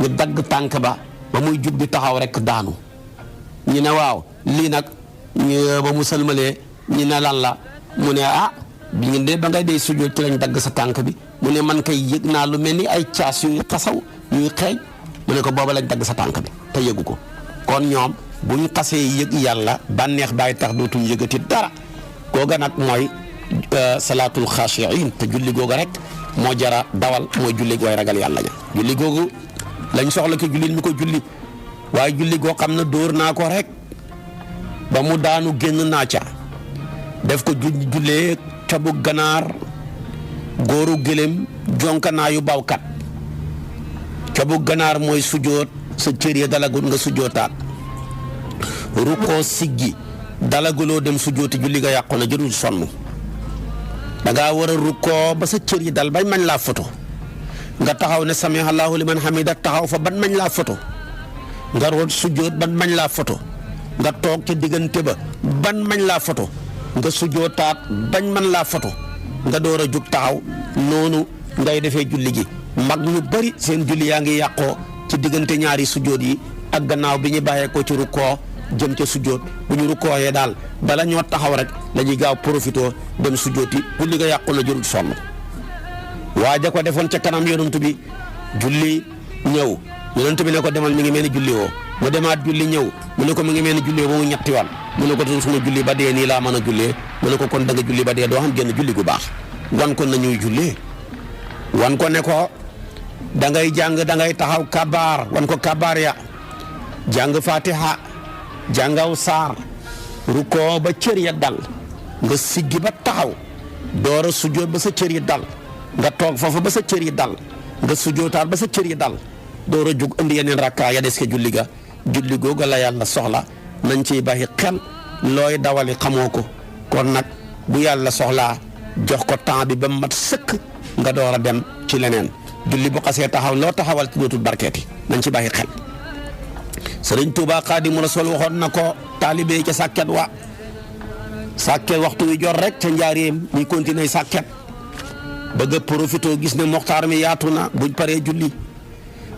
ñu dagg tànk ba muy jug di taxaw rek daanu ñu ne waaw lii nag ba mu sëlmalee ñu ne lan la mu ne bi ngeen dee ba ngay dee sujjóot ci lañ dagg sa tànk bi mu ne man kay yëg naa lu mel ni ay caas yuy xasaw yuy xeeñ mu ne ko booba lañ dagg sa tànk bi te yëgu ko kon ñoom bu ñu xasee yëg yàlla bànneex bàyyi tax dootuñ yëgati dara googa nag mooy salaatul xaashiin te julli googa rek moo jara dawal mooy julli gooy ragal yàlla ja julli googu lañ soxla ki jullit mi ko julli waaye julli goo xam ne dóor naa ko rek ba mu daanu génn naa ca def ko jullee cabu ganaar góoru gëlëm jonkanaayu bawkat cabu ganaar mooy sujjóot sa cër ya dalagul nga sujjóotaat rukkoo siggi dalaguloo dem sujjóoti julli nga yàqu na jërul sonn da ngaa war a rukkoo ba sa cër yi dal bañ mañ laa foto nga taxaw ne sami allahu liman hamida taxaw fa ban mañ laa foto nga root sujjóot ban mañ laa foto nga toog ca diggante ba ban mañ laa foto nga sujjóotaat bañ man laa foto nga door a jug taxaw noonu ngay defee julli gi mag ñu bari seen julli yaa ngi yàqoo ci diggante ñaari sujjóot yi ak gannaaw bi ñu bàyyeekoo ci rukkoo jëm ca sujjóot bu ñu rukkooyee daal bala ñoo taxaw rek la ñuy gaaw profitoo dem sujjóoti julli nga yàqu na jërul sonn waaja ko defoon ca kanam yonent bi julli ñëw yonent bi ne ko demal mi ngi mel ni julli woo mu demaat julli ñëw mu ne ko mi ngi mel ni julli woo ba mu ñetti yoon mu ne ko suma julli ba dee nii laa mën a jullee mu ne ko kon da nga julli ba dee doo xam génn julli gu baax wan ko nañuy jullee wan ko ne ko da ngay jàng da ngay taxaw kabaar wan ko kabaar ya jàng fatiha jàngaw saar rukkoo ba cër ya dal nga siggi ba taxaw door a sujjoot ba sa cër yi dal nga toog foofu ba sa cër yi dal nga sujjootaat ba sa cër yi dal door a jug indi yeneen rakkaa ya des ke julli ga julli googu la yàlla soxla nañ ciy bàyyi xel looy dawali xamoo ko kon nag bu yàlla soxlaa jox ko temps bi ba mat sëkk nga door a dem ci leneen julli bu xasee taxaw loo taxawal ci dootul barkeeti nañ ci bàyyi xel Sëriñ Tuubaa Xaadimu Rasuul waxoon na ko taalibe ca sàkket wa sàkket waxtu wi jot rek ca njaareem muy continuer sàkket bëgg a profité gis ne moxtaar mi yaatu na buñ paree julli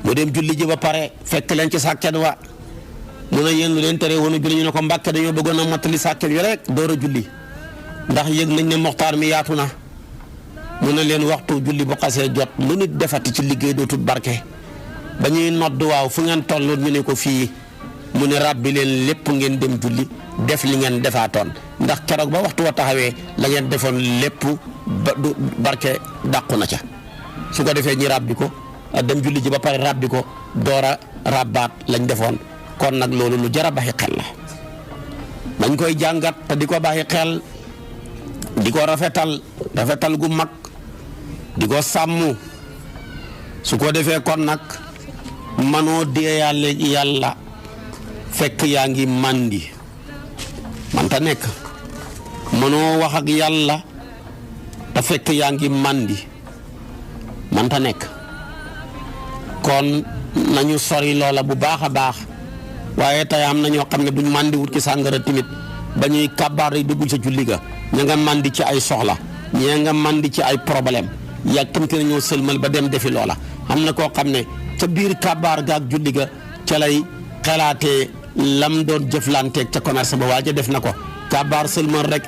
mu dem julli ji ba pare fekk leen ci sàkket wa mu ne yéen lu leen tere woon julli ñu ne ko Mbàkke dañoo bëggoon a mottali sàkket yi rek door a julli ndax yëg nañ ne moxtaar mi yaatu na mu ne leen waxtu julli bu xasee jot lu nit defati ci liggéey dootul barke ba ñuy nodd waaw fu ngeen toll ñu ne ko fii mu ne ràbbi leen lépp ngeen dem julli def li ngeen defaatoon ndax keroog ba waxtu wa taxawee la ngeen defoon lépp ba du barke dàqu na ca su ko defee ñi ràbbi ko dem julli ji ba pare ràbbi ko door a ràbbaat lañ defoon kon nag loolu lu jar a baxi xel la dañ koy jàngat te di ko baxi xel di ko rafetal gu mag di ko sàmm su ko defee kon nag manoo dee yàlla fekk yaa ngi màndi manta nekk manoo wax ak yàlla te fekk yaa ngi màndi manta nekk kon nañu sori loola bu baax a baax waaye tey am na ñoo xam ne duñ màndi wut ci sàngara timit ba ñuy kabaar yi dugg ca julli ga ña nga màndi ci ay soxla ñee nga màndi ci ay problème yàkkamte na ñoo sëlmal ba dem defi loola am na koo xam ne ca biir kabaar ga ak julli ga ca lay xalaatee lam doon jëflanteeg ca commerce ba waaja def na ko kabaar sëlmal rek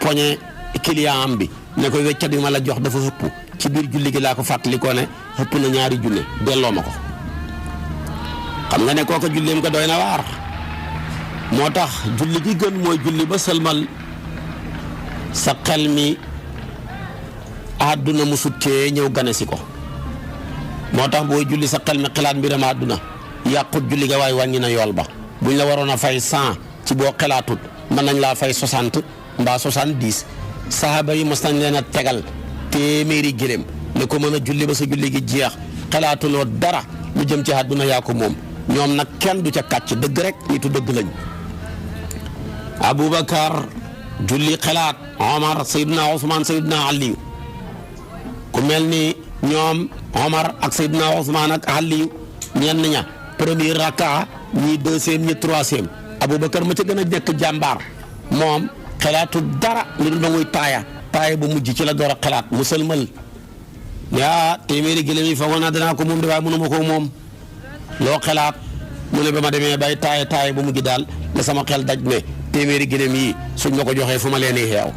poñe client am bi ne ko weccat bi ma la jox dafa xëpp ci biir julli gi laa ko fàttali ko ne xëpp na ñaari junne delloo ma ko xam nga ne kooka julleem ko doy na waar moo tax julli gi gën mooy julli ba sëlmal sa xel mi àdduna mu suttee ñëw gane si ko moo tax booy julli sa xel mi xalaat mbiram àdduna yàqut julli ga waaye wàññi na yool ba buñ la waroon a fay 100 ci boo xalaatut mën nañ laa fay 60 mbaa 70 saxaaba yi mos nañ leen a tegal téeméeri gëléem ne ko mën a julli ba sa julli gi jeex xalaatuloo dara lu jëm ci àdduna yaa ko moom ñoom nag kenn du ca kàcc dëgg rek nitu dëgg lañ Aboubacar julli xalaat Omar Seydina Ousmane Seydina Aliou ku mel ni ñoom Omar ak Seydina Ousmane ak Aliou ñenn ña premier raka ñii deuxième ñi troisième Aboubacar ma ca gën a nekk jàmbaar moom xalaatu dara lu dul ba muy taaya bu mujj ci la door a xalaat mu sëlmal yaa téeméeri gëlëm yi foogoon naa danaa ko moom de waaye mënuma ko moom loo xalaat mu ne ba ma demee bay taaya bu mujj daal la sama xel daj ne téeméeri gëlëm yi suñ ma ko joxee fu ma leen di xeew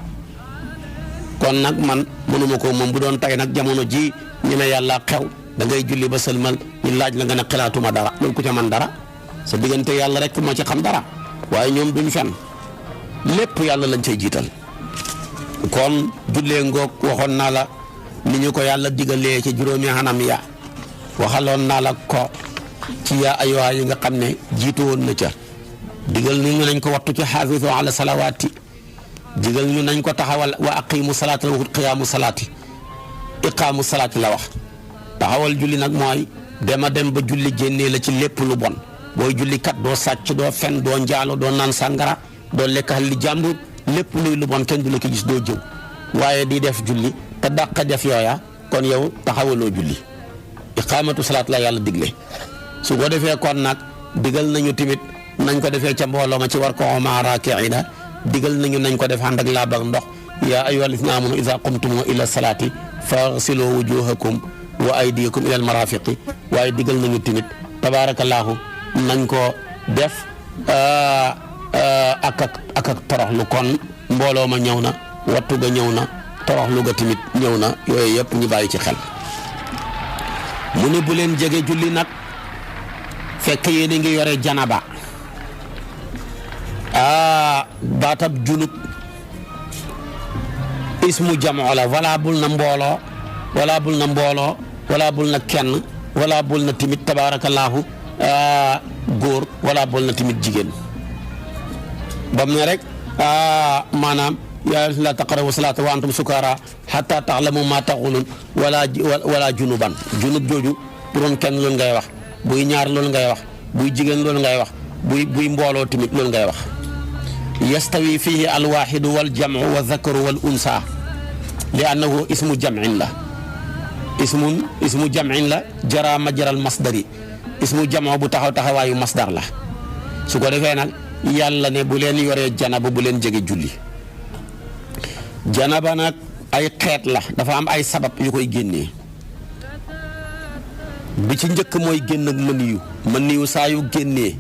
kon nag man mënuma ko moom bu doon tay nag jamono ji ñu ne yàlla xew da ngay julli ba sëlmal ñu laaj la nga ne xalaatuma dara loolu ku ca man dara sa diggante yàlla rek moo ci xam dara waaye ñoom duñ fen lépp yàlla lañ cay jiital kon jullee ngoog waxoon naa la ni ñu ko yàlla digalee ci juróomi xanam ya waxaloon naa la ko ci yaa ayyuhaa yi nga xam ne jiitu woon na ca digal ñu nañ ko wattu ci xaafisu ala salawaati digal ñu nañ ko taxawal wa aqimu salaata la waxut qiyaamu salaati iqaamu salaati la wax taxawal julli nag mooy dema dem ba julli génnee la ci lépp lu bon booy julli kat doo sàcc doo fen doo njaalo doo naan sàngara doo lekk li jàmbur lépp luy lu bon kenn du la ko gis doo jëw waaye di def julli te dàq def yooya kon yow taxawaloo julli iqaamatu salaat la yàlla digle su ko defee kon nag digal nañu tamit nañ ko defee ca mbooloo ma ci war ko ma raakiina digal nañu nañ ko def ànd ak laab ak ndox yaa ayyuhal laziina aamanu izaa qumtum ila salaati faghsiluu wujuuhakum wa aydiyakum ila al-maraafiqi waaye digal nañu tamit tabaarakallaahu nañ ko def ak toroxlu kon mbooloo ma ñëw na wattu ga ñëw na toroxlu ga tamit ñëw na yooyu yëpp ñu bàyyi ci xel mu ne bu leen jege julli nag fekk yéen a ngi yore janaba baatab junub ismu jamoo la valable na mbooloo valable na kenn valable na timit tabaarakallaahu góor valable na timit jigéen bam ne rek maanaam yaa la taqrabu salaata wa antum sukaara hatta ta'lamu ma taqulun wala junuban junub jooju bu doon kenn loolu ngay wax buy ñaar loolu ngay wax buy jigéen loolu ngay wax buy mbooloo timit loolu ngay wax yastawi fihi alwaxidu waljamu wa dhakaru wal unsa li annahu ismu jam'in la ismu jam'in la jara majral masdari ismu jamoo bu taxawaayu masdar la su ko defee nag yàlla ne bu leen yoree janaba bu leen jege julli janaba nag ay xeet la dafa am ay sabab yu koy génnee bi ci njëkk mooy génn ak mëniyu saa yu génnee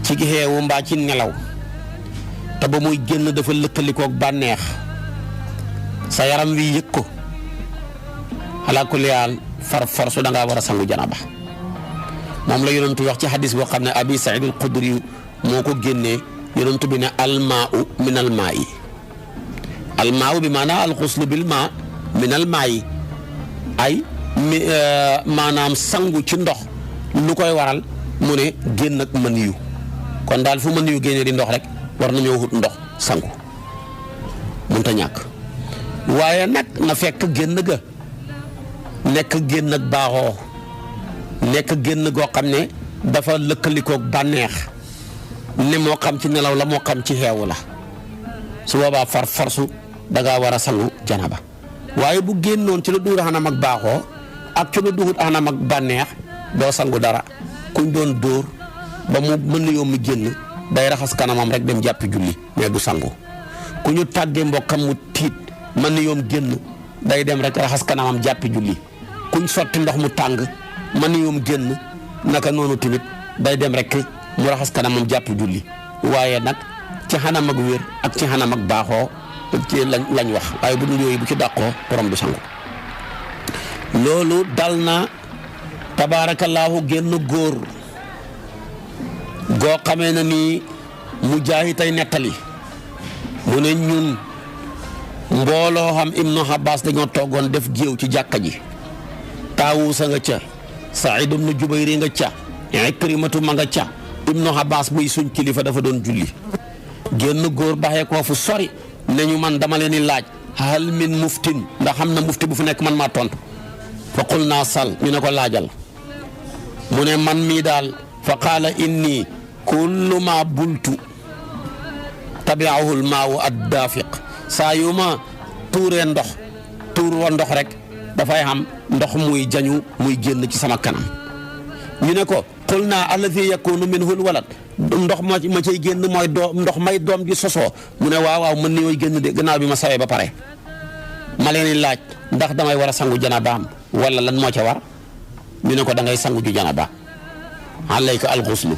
ci xeewu mbaa ci nelaw te ba muy génn dafa lëkkalikook bànneex sa yaram wi yëg ko ala kulli haal far force da ngaa war a sangu janaba moom la yonentu wax ci xadis boo xam ne abi saïd al xudri moo ko génnee yonentu bi ne almaau min almaayi almaau bi maanaam alxuslu bil maa min almaayi ay maanaam sangu ci ndox lu koy waral mu ne génn ak mëniyu kon daal fu mëniyu génnee di ndox rek war nañoo wut ndox sangu mënta ñàkk waaye nag na fekk génn ga nekk génn ak baaxoo nekk génn goo xam ne dafa lëkkalikoog bànneex ne moo xam ci nelaw la moo xam ci xeewu la su boobaa far forsu da ngaa war a sangu janaba waaye bu génnoon ci lu duur xanam ak baaxoo ak ci lu duhut xanam ak bànneex doo sangu dara kuñ doon dóor ba mu mën na yomb génn day raxas kanamam rek dem jàppi julli mais du sangu ku ñu tàggee mbokkam mu tiit mën na yomb génn day dem rek raxas kanamam jàppi julli kuñ sotti ndox mu tàng mën na yomb génn naka noonu tamit day dem rek mu raxas kanamam jàppi julli waaye nag ci xanam ak wér ak ci xanam ak baaxoo ci lañ wax waaye bu dul yooyu bu ci dàqoo borom du sangu loolu dal na tabaarakallaahu génn góor goo xamee na ni Mujaahid tey nettali mu ne ñun mbooloo xam Ibnu Abbas dañoo toogoon def géew ci jàkka ji Taawusa nga ca Saïd ibnu Jubayr nga ca Ikrimatu ma nga ca Ibnu Abbas muy suñ kilifa dafa doon julli génn góor baxee koo fu sori ne ñu man dama leen di laaj hal min muftin ndax xam na mufti bu fu nekk man maa tontu fa qul naa sal ñu ne ko laajal mu ne man mii daal fa qaala inni kullu ma bultu tabi'ahu al-maa'u ad-daafiq saa yu ma tuuree tuur wa ndox rek dafay xam ndox muy jañu muy génn ci sama kanam ñu ne ko qul naa alladhi yakunu minhu al-walad ndox ma cay génn mooy ndox may doom ji sosoo mu ne waaw mën ni mooy génn de gannaaw bi ma sawee ba pare ma leen di laaj ndax damay war a sangu janabaam wala lan moo ca war ñu ne ko da ngay sangu ju janaba alayka al-ghuslu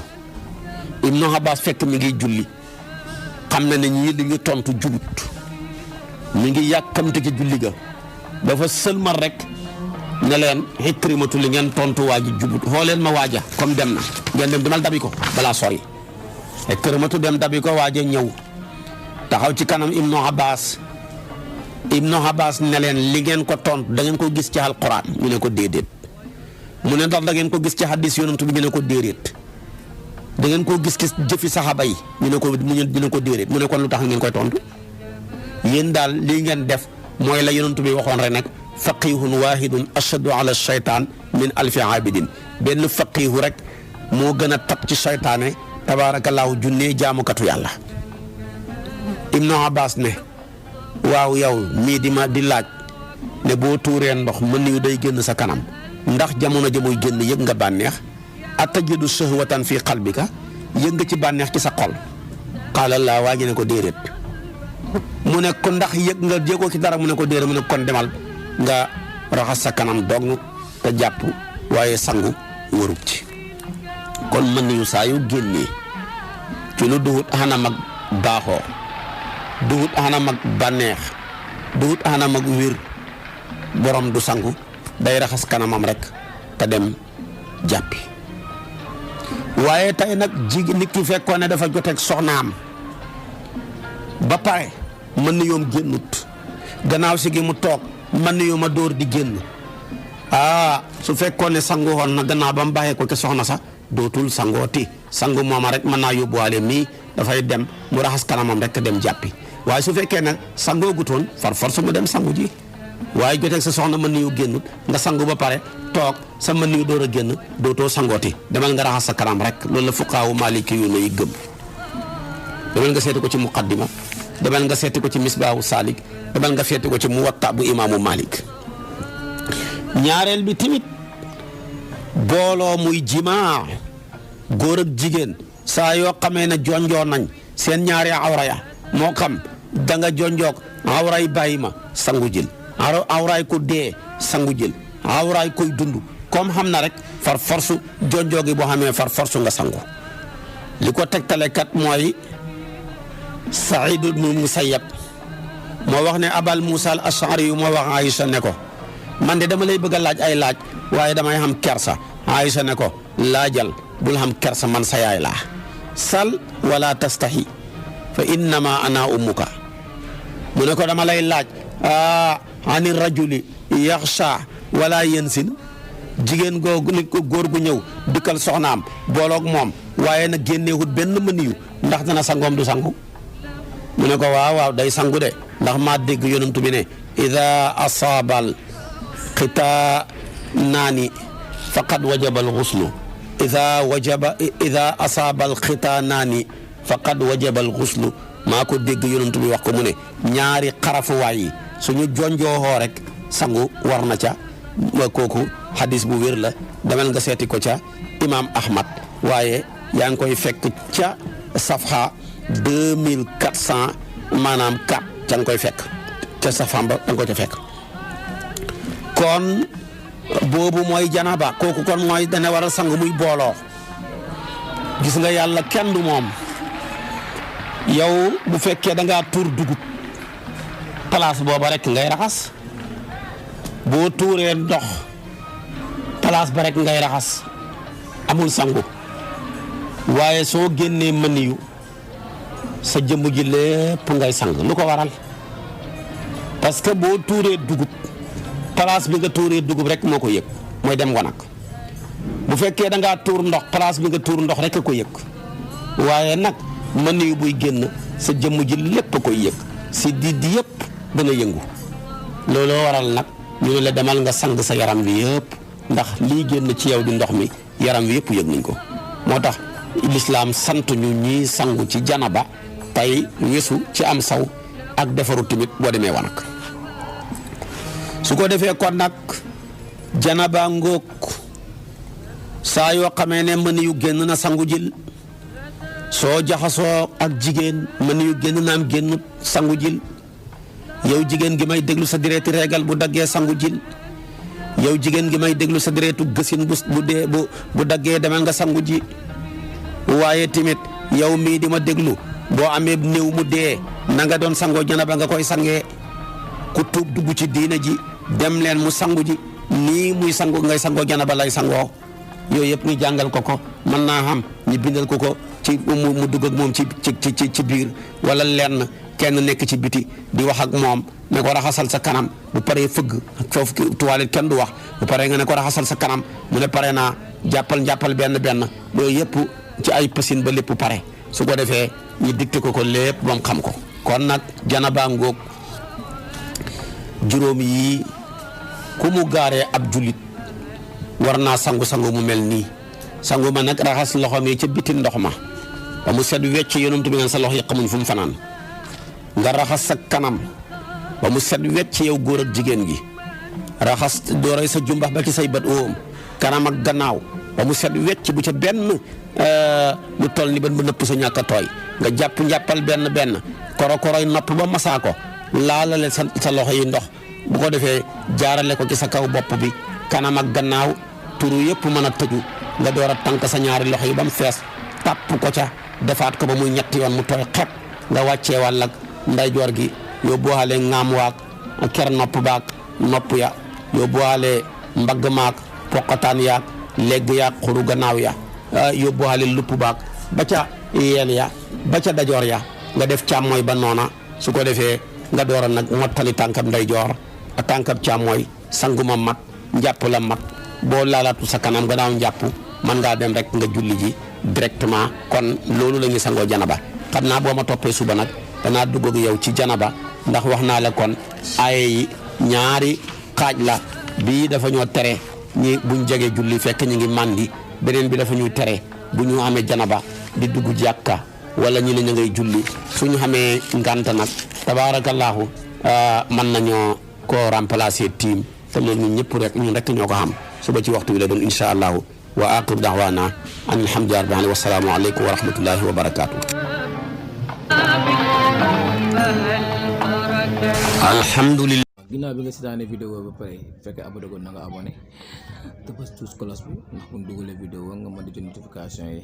Ibnu Abbas fekk mi ngi julli xam na ne ñii li ñu tontu jubut mi ngi yàkkamte ci julli ga dafa sëlmal rek ne leen Ikrimatu li ngeen tontu waa ji jubut xoo leen ma waaja comme dem na ngeen dem demal dabi ko balaa sori Ikrimatu dem dabi ko waaja ñëw taxaw ci kanam Ibnu Abbas ne leen li ngeen ko tontu da ngeen ko gis ci alquran ñu ne ko déedéet mu ne ndax da ngeen ko gis ci hadis yonent bi ñu ne ko déedéet da ngeen koo gis ci jëfi saxaaba yi ñu ne ko déedéet mu ne kon lu tax ngeen koy tontu yéen daal lii ngeen def mooy la yonent bi waxoon rek nag faqihun wahidun ashaddu ala shaytaan min alfi abidin benn faqihu rek moo gën a tab ci shaytaane tabaarakallaahu junnee jaamukatu yàlla Ibnu Abbas ne waaw yow mii di laaj ne boo tuuree ndox mën niyu day génn sa kanam ndax jamono ja muy génn yëg nga bànneex atajidu shahwatan fi qalbika yëg nga ci bànneex ci sa xol qaala laa waa ji ne ko déedéet mu ne ko ndax yëg nga jéegoo ci dara mu ne ko déedéet mu ne kon demal nga raxas sa kanam dong te jàpp waaye sangu warut ci kon mën nañu saa yu génnee ci lu duhut xanam ak baaxoo duhut xanam ak bànneex duhut xanam ak wér borom du sangu day raxas kanamam rek te dem jàppi waaye tey nag nit ki fekkoon ne dafa joteeg soxnaam ba pare mën na yoom génnut gannaaw si gi mu toog mën na yoom a dóor di génn su fekkoon ne sangu woon na gannaaw ba mu bàyyee ko ca soxna sax dootul sangooti sangu mooma rek mën naa yóbbuwaale mii dafay dem mu raxas kanamam rek dem jàppi waaye su fekkee nag sangoo gutoon far force mu dem sangu ji waaye joteeg sa soxna mën na yu génnut nga sangu ba pare toog sa mën yu door a génn dootoo sangooti demal nga raxas sa kanam rek loolu la fuqaawu maliki yu ne yi gëm demal nga seeti ko ci muqaddima demal nga seeti ko ci misbaahu saalik demal nga seeti ko ci muwatta bu imaamu Malik ñaareel bi tamit booloo muy jimaa góor ak jigéen saa yoo xamee ne jonjoo nañ seen ñaari awra ya moo xam da nga jonjoog awray bàyyi ma sangu jël awraay ko dee sangu jël awraay koy dund comme xam na rek far force jonjoo gi boo xamee far force nga sangu li ko tegtale kat mooy Saïd ibnu Musayyab moo wax ne Abal Moussa al Ashari yu moo wax Aïcha ne ko man de dama lay bëgg a laaj ay laaj waaye damay xam kersa Aïcha ne ko laajal bul xam kersa man sa yaay laa sal wala tastahi fa innama ana ummuka mu ne ko dama lay laaj ani rajuli yaxsha wala yensin jigéen googu nit ko góor gu ñëw dikkal soxnaam booloog moom waaye nag génneewut benn mëniyu ndax dana sangoom du sangu mu ne ko waaw day sangu de ndax maa dégg yonent bi ne ida asaabal xitaa naani faqad wajabal xuslu ida asaabal xitaa naani faqad wajabal xuslu maa ko dégg yonent bi wax ko mu ne ñaari xarafuwaay yi suñu jonjooxoo rek sangu war na ca kooku hadis bu wér la demal nga seeti ko ca imaam Ahmad waaye yaa ngi koy fekk ca safha 2400 maanaam 4 ca nga koy fekk ca safam ba da nga ko ca fekk kon boobu mooy janaba kooku kon mooy dana war a sang muy booloo gis nga yàlla kenn du moom yow bu fekkee da ngaa tuur dugub place booba rek ngay raxas boo tuuree ndox place ba rek ngay raxas amul sangu waaye soo génnee mëniyu sa jëmm ji lépp ngay sang lu ko waral parce que boo tuuree dugub place bi nga tuuree dugub rek moo ko yëg mooy dem wanag bu fekkee da ngaa tuur ndox place bi nga tuur ndox rek a ko yëg waaye nag mëniyu buy génn sa jëmm ji lépp a koy yëg si di yëpp dana yëngu looloo waral nag ñu ne la demal nga sang sa yaram wi yëpp ndax lii génn ci yow di ndox mi yaram wi yëpp yëg nañ ko moo tax lislaam sant ñu ñii sangu ci janaba tey wesu ci am saw ak defaru tamit boo demee wanag su ko defee kon nag janaba ngóog saa yoo xamee ne mën yu génn na sangu jil soo jaxasoo ak jigéen mën yu génn na am génn sangu jil yow jigéen gi may déglu sa direeti reegal bu daggee sangu jil yow jigéen gi may déglu sa direetu gësin bu daggee demal nga sangu ji waaye tamit yow mii di ma déglu boo amee néew mu dee na nga doon sangoo janaba nga koy sangee ku tuub dugg ci diina ji dem leen mu sangu ji nii muy sangu ngay sangoo janaba lay sangoo yooyu yëpp ñu jàngal ko mën naa xam ñu bindal ko ci mu dugg ak moom ci biir wala lenn kenn nekk ci biti di wax ak moom ne ko raxasal sa kanam bu paree fëgg foofu toilette kenn du wax bu paree nga ne ko raxasal sa kanam mu ne pare naa jàppal benn loolu yëpp ci ay pësin ba lépp pare su ko defee ñu dicté ko lépp moom xam ko kon nag janaba ngoog juróom yi ku mu gaaree ab jullit war naa sangu mu mel nii sangu ma nag raxas loxoom yi ca biti ndox ma ba mu set wecc yonent bi ngeen sa loxo yi xamuñ fu mu fanaan nga raxas sa kanam ba mu set wecc yow góor ak jigéen gi raxas dooray sa jumbax ba ci say bët oom kanam ak gannaaw ba mu set wecc bu ca benn lu toll ni ban bu nëpp sa ñàkk a tooy nga njàppal benn koroy nopp ba masaa ko laalale sa loxo yi ndox bu ko defee jaarale ko ci sa kaw bopp bi kanam ak gannaaw turu yëpp mën a tëju nga door a tànk sa ñaari loxo yi ba mu fees tàpp ko ca defaat ko ba muy ñetti yoon mu tooy xepp nga wàccee wàll ak ndeyjoor gi yóbbuwaale ŋaam waag ker nopp baag nopp ya yóbbuwaale mbagg maag poqataan yaag legg yaag xuru gannaaw ya yóbbuwaale lupp baag ba ca yeel ya ba ca dajoor ya nga def càmmooy ba noona su ko defee nga door a nag mottali tànkab ndeyjoor ak tànkab càmmooy sanguma mat njàpp la mat boo laalaatu sa kanam gannaaw njàpp man ngaa dem rek nga julli ji directement kon loolu la ñuy sangoo janaba xam naa boo ma toppee suba nag danaa dugg ak yow ci janaba ndax wax naa la kon aaye yi ñaari xaaj la bii dafa ñoo tere ñi buñ jegee julli fekk ñu ngi màndi beneen bi dafa ñuy tere bu ñu amee janaba di dugg jàkka wala ñu ne ñu ngay julli suñu xamee ngànt nag tabaarakallaahu mën nañoo koo remplacer tiim te loolu ñun ñëpp rek ñun rek ñoo ko xam suba ci waxtu bi la doon insha allahu wa aqiru da'wana an alhamdulillahi rabbil alamin wa salaamu aleykum wa rahmatullahi wa barakaatu. alhamdulillah. ginnaaw bi nga seetaanee vidéo ba pare fekkee abonné ko na nga abonné te bës tous cloche bi ndax bu ñu dugalee vidéo nga mën di jot notification yi.